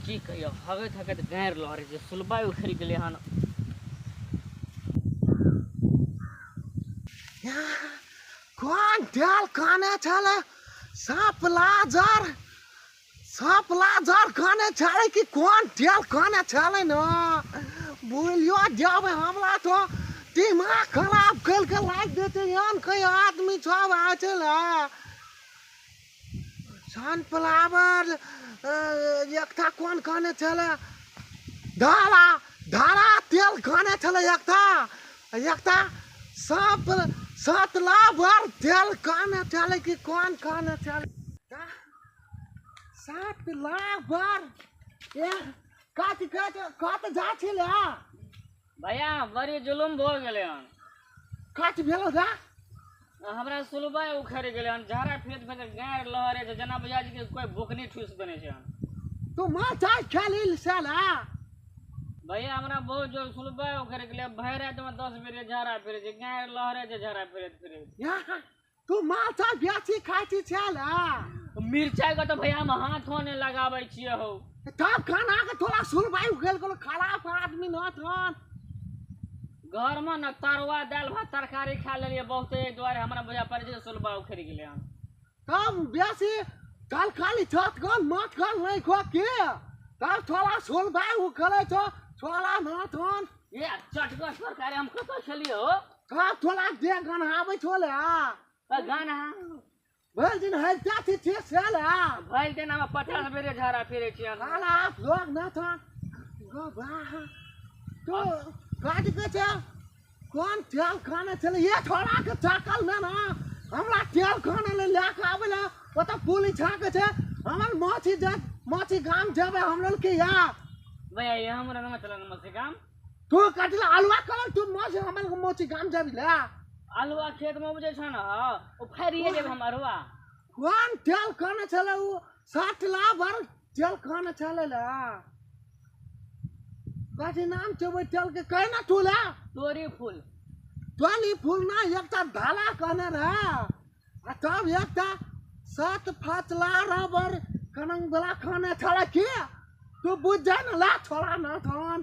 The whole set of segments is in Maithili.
की कहियो हगैत हगैत गारि लहरै छै, सुलबाइ उखड़ि गेलै हन। कोन तेल खाने छलै? साँपला जर, साँपला जर खाने छलै कि कोन तेल खाने छलै न? बोलियो देबै हमरा तो दिमाग खराब करि के लागि देतै। एहन कई आदमी सब आइ छलै। सनफ्लावर एकटा कोन खाने छलै? धारा, धारा तेल खाने छलै एकटा, एकटा साँप सतला भर तेल खाने छलै कि कोन खाने छलै? 7 लाख भर ए कत कत कत जा छलै? भैया बड़ी जुलुम भऽ गेलै हन। कत भेलो दा? हमरा सुलबाइ उखड़ि गेलै हन, झाड़ा फेंट फेंट गारि लहरै छै, जेना बुझाइ छै कि कोइ बुकनी ठूसि देने छै हन। तू माछ खेली साला? भैया हमरा बहुत जोर सुलबाइ उखड़ि गेलै, भरि रातिमे 10 बेर झाड़ा फिरै छै, गारि लहरै छै झाड़ा फिरैत फिरैत। तू माछ बेसी खाइ छी साला? मिरचाइके तऽ भैया हम हाथो नहि लगाबै छियै हौ। तब खाना के थोड़ा सुलबाइ उखड़ि गेलो, खराब आदमी न थन। घरमे ने तरुआ दालि भात तरकारी खा लेलियै बहुते, एहि दुआरे हमरा बुझा पड़ै छै सुलबा उखड़ि गेलै हन। तब बेसी काल खाली छत गल माछ गल नहि खो के तब थोड़ा सुलबाइ उखड़ै छौ, छोला न थन। ये चटगर तरकारी हम कतऽ खेलियै हो? तब थोड़ा देह गन्हाबै छौ ले। गन्हा भरि दिन हरिता छी छे साला। भरि दिन हम 50 बेर झाड़ा फिरै छियै। साला लोग न थन। गो बाह तो काट के छे कोन तेल खाने छलै? ये छोड़ा के चाकल में ना हमरा तेल खाने ले लए के आबै ला ओतऽ पुलिस छाके छे। हमर माछी जा माछी गाम जेबै हम लोग के या। भैया ये हमरा न चलल माछी गाम। तू कटला अलुआ करल तू माछ हमर माछी गाम जेबी ला। अलुआ खेत में उपजै छै न, ओ फाड़िए देब हम अरुआ। कोन तेल खाने छलै उ? 60 लाख भर तेल खाने छलै ला। कथी नाम छै ओहि तेल के? कहि ना तू ला। तोरी फूल। तोरी फूल ना, एकटा धाला कहने रहे आ तब एकटा 7 फसला रबर कनंग वाला खाने छलै के? तू बुझ जा न ला छोड़ा न थन।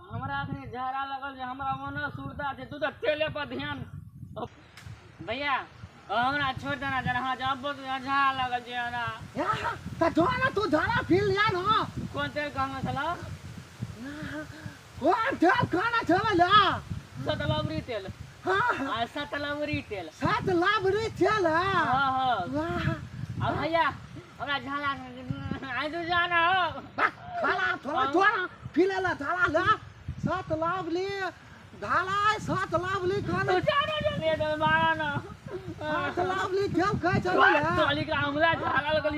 हमरा अखनी झाड़ा लगल जे हमरा ओना सुरता छै, तू तऽ तेले पर ध्यान। भैया हमरा छोड़ि देना जरा, हाँ जब झाड़ा लगल छै हमरा। तऽ जो ना तू झाड़ा फिर लिया न। कोन तेल कहने छलौ? कोन तेल कहने छलै ला? सतलवरी तेल। हाँ। आ सतलवरी तेल। सतलवरी तेल। हाँ हाँ। वाह। आ भैया हमरा झाड़ा आइ तू जाना हो। खाला थोड़ा थोड़ा फिर ला झाड़ा ला। 7 लावली धाला 7 लावली खाना। तू जाना जल्दी तो मारा ना। 7 लावली तेल खाइ छलै ला। तोली के हमरा झाड़ा लगल।